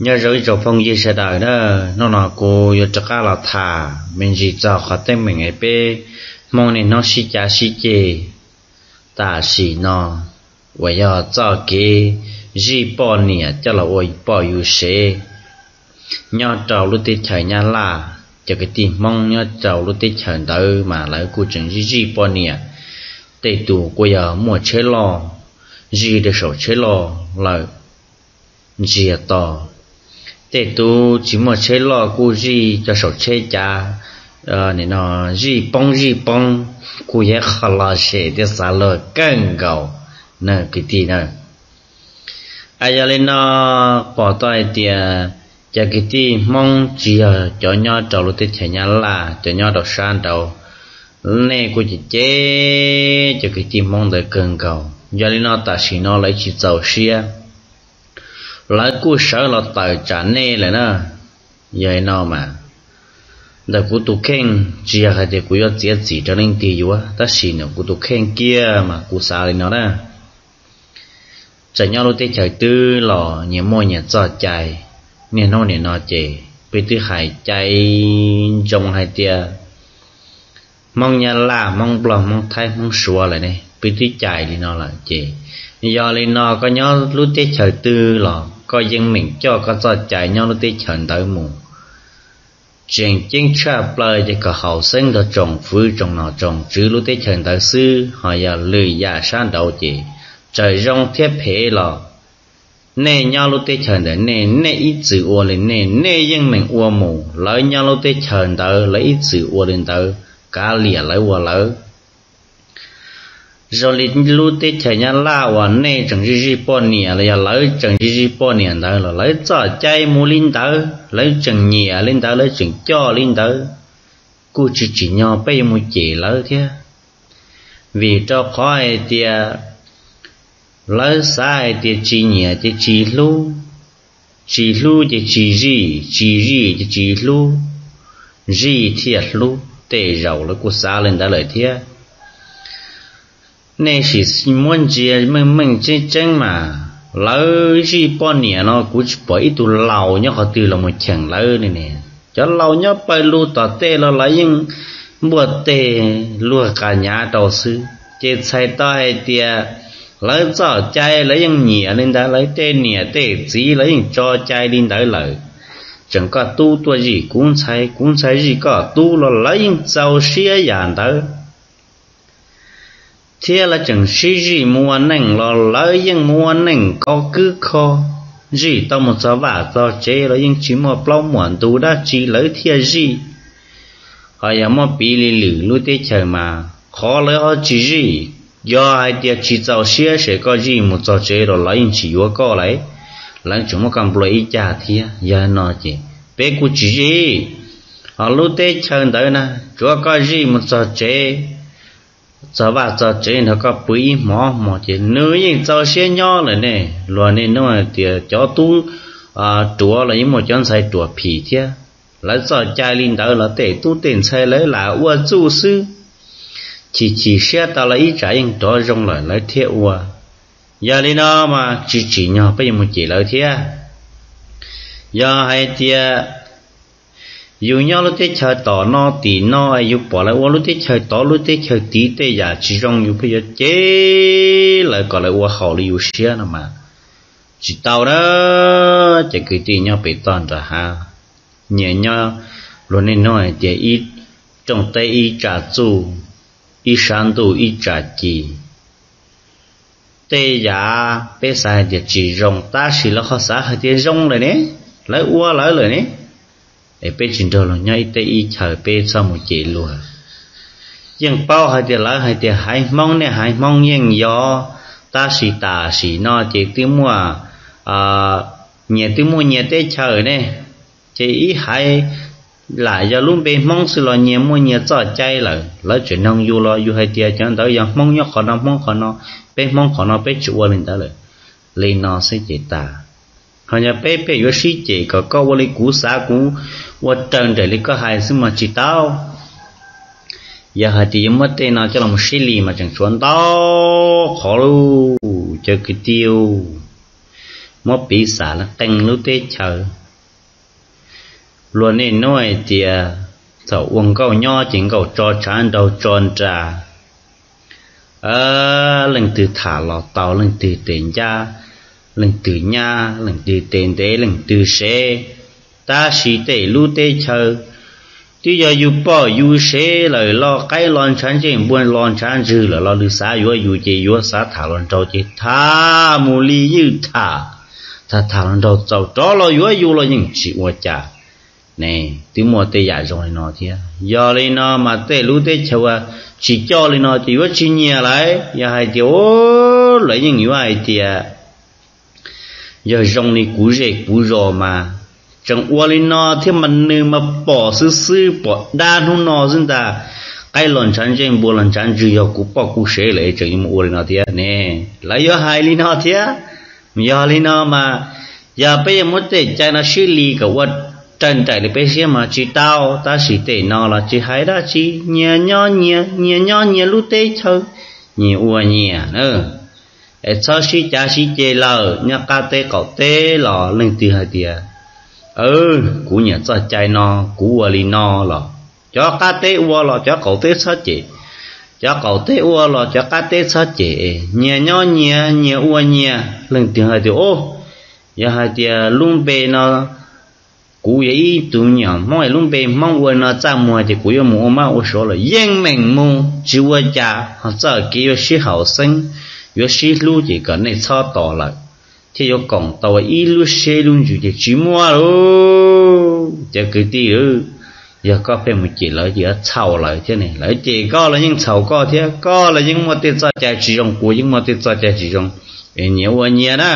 Nyob zoo ib tsoom phooj ywg sawv daws na, hnub no kuv yuav rov qab los tham me ntsis txog qhov teeb meem peb Hmoob niaj hnub sib cav sib ceg tam sim no, uas yog txoj kev zij poj niam coj los ua poj yus sev nyob rau lub teb chaws Nyab Laj. Cov kwv tij Hmoob nyob rau lub teb chaws ntawd mas lawv kuj tseem zij zij poj niam. Tej tus kuj yog muaj tsheb loj, zij rau saum tsheb loj lawm ntsiag to. Tej tus tsis muaj tsheb loj kuj zij rau saum tsheb cav, nim no zij poob zij poob, kuj yog qhov lom zem thiab xav luag kawg nkaus na kwv tij na. Yog li no, pom tau hais tias cov kwv tij Hmoob tsis yog cov nyob rau lub teb chaws Nyab Laj, cov nyob rau sab nraud, nej kuj cem cem cov kwv tij Hmoob ntawd kawg nkaus. Yog li no tam sim no lawv tsis txaus siab, lawv kuj sawv los tawm tsam nej lawm na. Yog li no mas ntawm kuv tus kheej, tsis yog hais tias kuv yuav txiav txim rau leej twg yuav, tab sis ntawm kuv tus kheej kiag mas kuv xav li no na. Txawm nyob lub teb chaws twg los nyias muaj nyias txoj cai. Niaj hnub nim no ces peb twb hais cai ntsoov hais tias Hmoob Nyab Laj, Hmoob Nplog, Hmoob Thaib, Hmoob Suav lawm ne, peb twb cais li no lawm ces, yog li no koj nyob lub teb chaws twg los koj yeej meem coj koj txoj cai nyob lub teb chaws ntawd mus. Tseem ceeb tshaj plaws ces kom haum xeeb rau tsoom fwv tsoom nom tsoom tswv lub teb chaws ntawd xwb, ho yog lwm yam sab nraud ces txawm zoo thiab phem los nej nyob lub teb chaws ntawd nej, nej ib txwm ua li nej, nej yeej meem ua mus, lawv nyob lub teb chaws ntawd lawv ib txwm ua li ntawd, kav liam lawv ua lawv. Zoo li lub teb chaws Nyab Laj uas nej tseem zij zij poj niam los yog lawv tseem zij zij poj niam ntawd los lawv txoj cai mus li ntawd, lawv tseem nyiam li ntawd, lawv tseem coj li ntawd, kuj tsis tsim nyog peb yuav mus cem lawv thiab. Vim rau qhov hais tias lawv xav hais tias tsis nyiam ces tsis hlub, tsis hlub ces tsis zij, tsis zij ces tsis hlub, zij thiaj hlub. Tej zaum lawv kuj xav li ntawd lawm thiab. Nej sim muab ntsia meej meej tseeb tseeb mas, lawv zij poj niam no kuv tsis pom ib tug laus nyob qhov twg los mus cheem lawv li ne. Cov laus nyob pawg lug tom tej los lawv yeej npuaj teg luag qas nyav rau xwb, ces txhais tau hais tias lawv txoj cai lawv yeej nyiam li ntawd, lawv tej niam tej txiv lawv yeej tso cai li ntawd lawm. Tseem koj tub tuaj zij kuv ntxhais, kuv ntxhais zij koj tub los lawv yeej txaus siab yam ntawd. Thiab lawv tseem sib zij mus ua neej los lawv yeej mus ua neej kov kwb kho, zij tau mus txog vaj txog tsev los yeej tsis muaj plaub muaj ntug dab tsi lawv thiaj zij. Ho yog muab piv li lwm lub teb chaws mas qhov lawv ho tsis zij, yog hais tias tsis txaus siab ces koj zij mus txog tsev los lawv yeej tsis yuav koj lawm, lawv tseem muab koj nplua ib cag thiab. Yog no ces peb kuj tsis zij. Ho lub teb chaws ntawd na, tsuav koj zij mus txog tsev, txog vaj txog tsev nrog koj pw ib hmos hmo ces nws yeej txaus siab nyob lawm ne. Luag niaj hnub hais tias cov tub ruam los yeej muaj cov ntxhais ruam phim thiab. Lawv txoj cai li ntawd los tej tub tej ntxhais lawv lam ua txuj xwb. Chim chim siab tau los ib tsam yeej rov zoo lawm lawv thiaj ua. Yog li no mas tsis tsim nyog peb yuav mus cem lawv thiab. Yog hais tias yus nyob lub teb chaws tom no tim no, yus pom lawv ua lub teb chaws tod lub teb chaws tid tej yam tsis zoo yus pheej yuav cem lawv kom lawv ua haum li yus siab no mas tsis tau na. Ces kwv tij nyob pem toj nram hav, nyias nyob, luag niaj hnub hais tias ib rooj teb ib tsam txuj, ib sab ntuj ib tsam ci. Tej yam peb xav hais tias tsis zoo tab sis lawv ho xav hais tias zoo lawm ne, lawv ua lawv lawm ne. Es peb tsis nrog luag nyob ib teb ib chaws, peb txhob mus cem luag. Yeej paub hais tias lawv hais tias haiv Hmoob niaj haiv Hmoob yeej yog, tab sis tam sim no ces twb muaj, nyias twb muaj nyias teb chaws ne, ces ib haiv lam yog lub npe Hmoob xwb los nyias muaj nyias txoj cai lawm. Lawv tseem noog yus los yus hais tias cov ntawd yog Hmoob nyob qhov no Hmoob qhov no, peb Hmoob qhov no peb tsis ua li ntawd lawm. Li no xwb ces tas. Ho yog peb peb yuav sib cem kom koj ua li kuv xav, kuv ua raws nraim li koj hais xwb mas tsis tau. Yog hais tias yuav muab tej no coj los sib li mas tseem tshuav ntau qhov lauj cov kwv tij. muab piv xam qee lub teb chaws. Luag niaj hnub hais tias thaum ua nkauj nyob ces nkauj tso tshav nraug tso nras, leej twg tham los tau, leej twg tes ncab, leej twg nyab, leej twg tes ntev, leej twg sev. Tab sis tej lub teb chaws twb yog yus poj yus sev lawm los qaib los ntshav ntsej npua los ntshav ntswg lawm los lwm xav yuav yus ces yuav xav tham los nraug ces tham mus li ywj tham, tham tham los nraug txaus rov los yuav yus los yeej tsis ua cas ne. Twb muaj tej yam zoo li no thiab. Yog li no mas tej lub teb chaws uas tsis coj li no ces yuav tsis nyiam lawm. Yog hais tias, lawv yeej yuav hais tias yog zoo li kuv zej kuv zos mas tseem ua li no thiab mas nws mas pom xwb xwb, pom dab hnub no xwb ntag. Qaib los ntshav ntsej npua los ntshav ntswg yog kuv poj kuv sev lawm tseem yuav mus ua li no thiab ne. Lawv yuav hais li no thiab. Yog li no mas yog peb yuav muab tej cai no sib li kom ua raws nraim li peb siab mas tsis tau, tab sis tej no los tsis hais dab tsi, nyias nyob nyias, nyias nyob nyias lub teb chaws, nyias ua nyias na. Es txhob sib cav sib ceg lawm, nyob qab teb qaum teb los leej twg hais tias kuv nyiam txoj cai no, kuv ua li no los cov qab teb ua los cov qaum teb txhob cem, cov qaum teb ua los cov qab teb txhob cem, nyias nyob nyias, nyias ua nyias. Leej twg hais tias, yog hais tias lub npe no kuv yog ib tug me nyuam Hmoob es lub npe Hmoob ua no txaj muag ces kuv yuav mus ua mab ua suav los yeej meem mus tsis ua cas, ho txoj kev yuav sib haum xeeb, yuav sib hlub ces kom nej txhob tos lawm, thiaj yuav koom tau ib lub siab ib lub ntsws ces tsis muaj lauj. Cov kwv tij, yog koj pheej mus cem lawv ces yuav txhaum lawv thiab ne. Lawv cem koj los yeej txhaum koj thiab, koj los yeej muaj tej txoj cai tsis zoo, kuv yeej muaj tej txoj cai tsis zoo, es nyias ua nyias na.